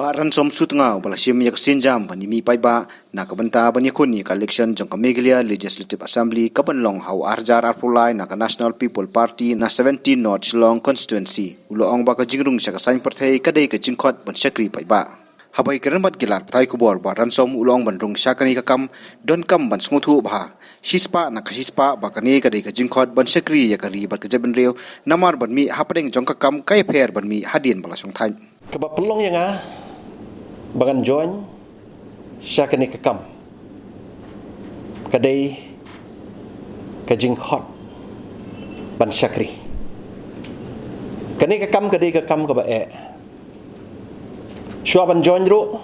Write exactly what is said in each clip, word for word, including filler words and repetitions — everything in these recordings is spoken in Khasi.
Bah Ransom Sutnga uba la shim ïa ka sienjam ban ïa mih paidbah na ka bynta ban ïakhun ïa ka election jong ka Meghalaya Legislative Assembly kaban long ha u ar hajar arphew lai na ka National People Party na seventeen North Shillong Constituency u la ong ba ka jingrung sha ka saiñ pyrthei ka dei ka jingkhot ban shakri paidbah. Haba ïakren bad ki lad pathai khubor, Bah Ransom u la ong ban rung sha kane ka kam donkam ban sngewthuh bha shispah na ka shispah ba kane ka dei ka jingkhot ban shakri ïa ka ri bad ka jaitbynriew, namar ban mih hapdeng jong ka kam ka ïapher ban mih hadien ba la shongthait. Kaba pynlong ïa nga ba ngan join sha kane ka kam ka dei ka jingkhot ban shakri. Kane ka kam ka dei ka kam kaba eh. Shuwa ban join ruh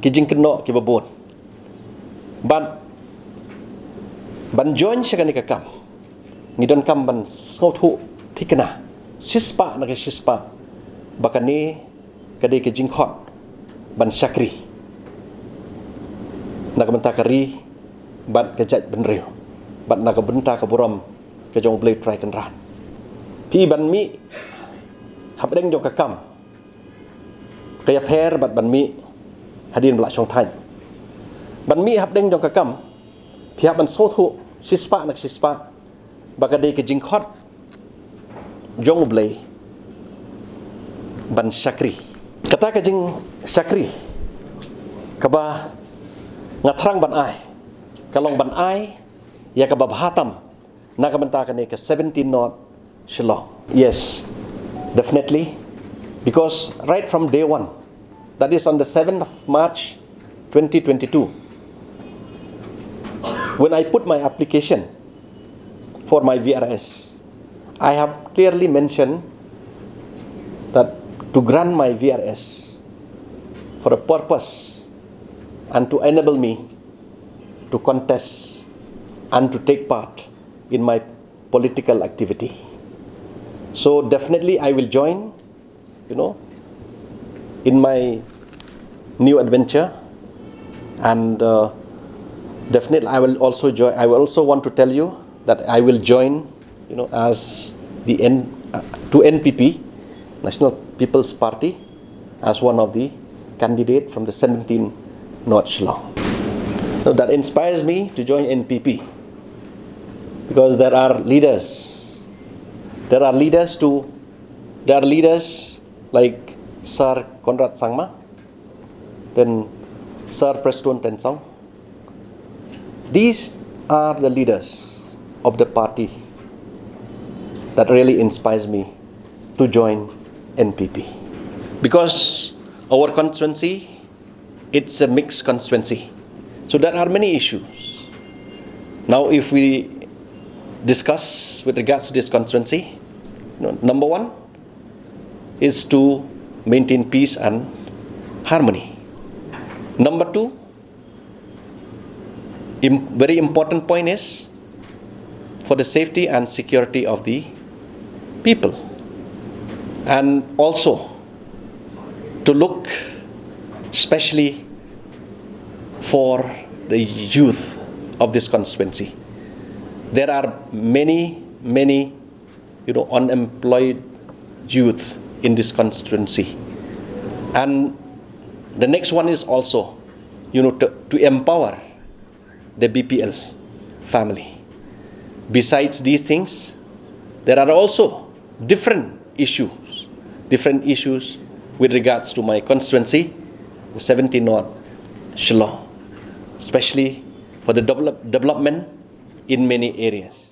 ki jingkynnoh kiba bun. Bad ban join sha kane ka kam ngi donkam ban sngewthuh thikna shispah na ka shispah ba kane ka dei ka jingkhot ban shakri na ka bynta ka ri bad ka jaitbynriew bad na ka bynta ka burom ka jong U Blei Trai Kynrad. Phi ban mih hapdeng jong ka kam ka ïapher bad ban mih hadien ba la shongthait. Ban mih hapdeng jong ka kam phi hap ban sngewthuh shispah na ka shispah ba ka dei ka jingkhot jong U Blei ban shakri. Kata ka jingshakri kaba nga thrang ban ai ka long ban ai ïa kaba bha tam na ka bynta kane ka seventeen North Shillong. Yes, definitely, because right from day one, that is on the seventh of March twenty twenty-two, when I put my application for my V R S, I have clearly mentioned that to grant my V R S for a purpose and to enable me to contest and to take part in my political activity. So definitely I will join, you know, in my new adventure, and uh, definitely I will also join. I will also want to tell you that I will join, you know, as the N uh, to N P P, National People's Party, as one of the candidate from the seventeen North Shillong. So that inspires me to join N P P because there are leaders. There are leaders to there are leaders like Sir Conrad Sangma, then Sir Prestone Tynsong. These are the leaders of the party that really inspires me to join N P P. Because our constituency, it's a mixed constituency. So there are many issues. Now, if we discuss with regards to this constituency, you know, number one is to maintain peace and harmony. Number two, im- very important point is for the safety and security of the people, and also to look specially for the youth of this constituency. There are many, many, you know, unemployed youth in this constituency. And the next one is also, you know, to, to empower the B P L family. Besides these things, there are also different issues, different issues with regards to my constituency, the seventeen North Shillong, especially for the develop, development in many areas.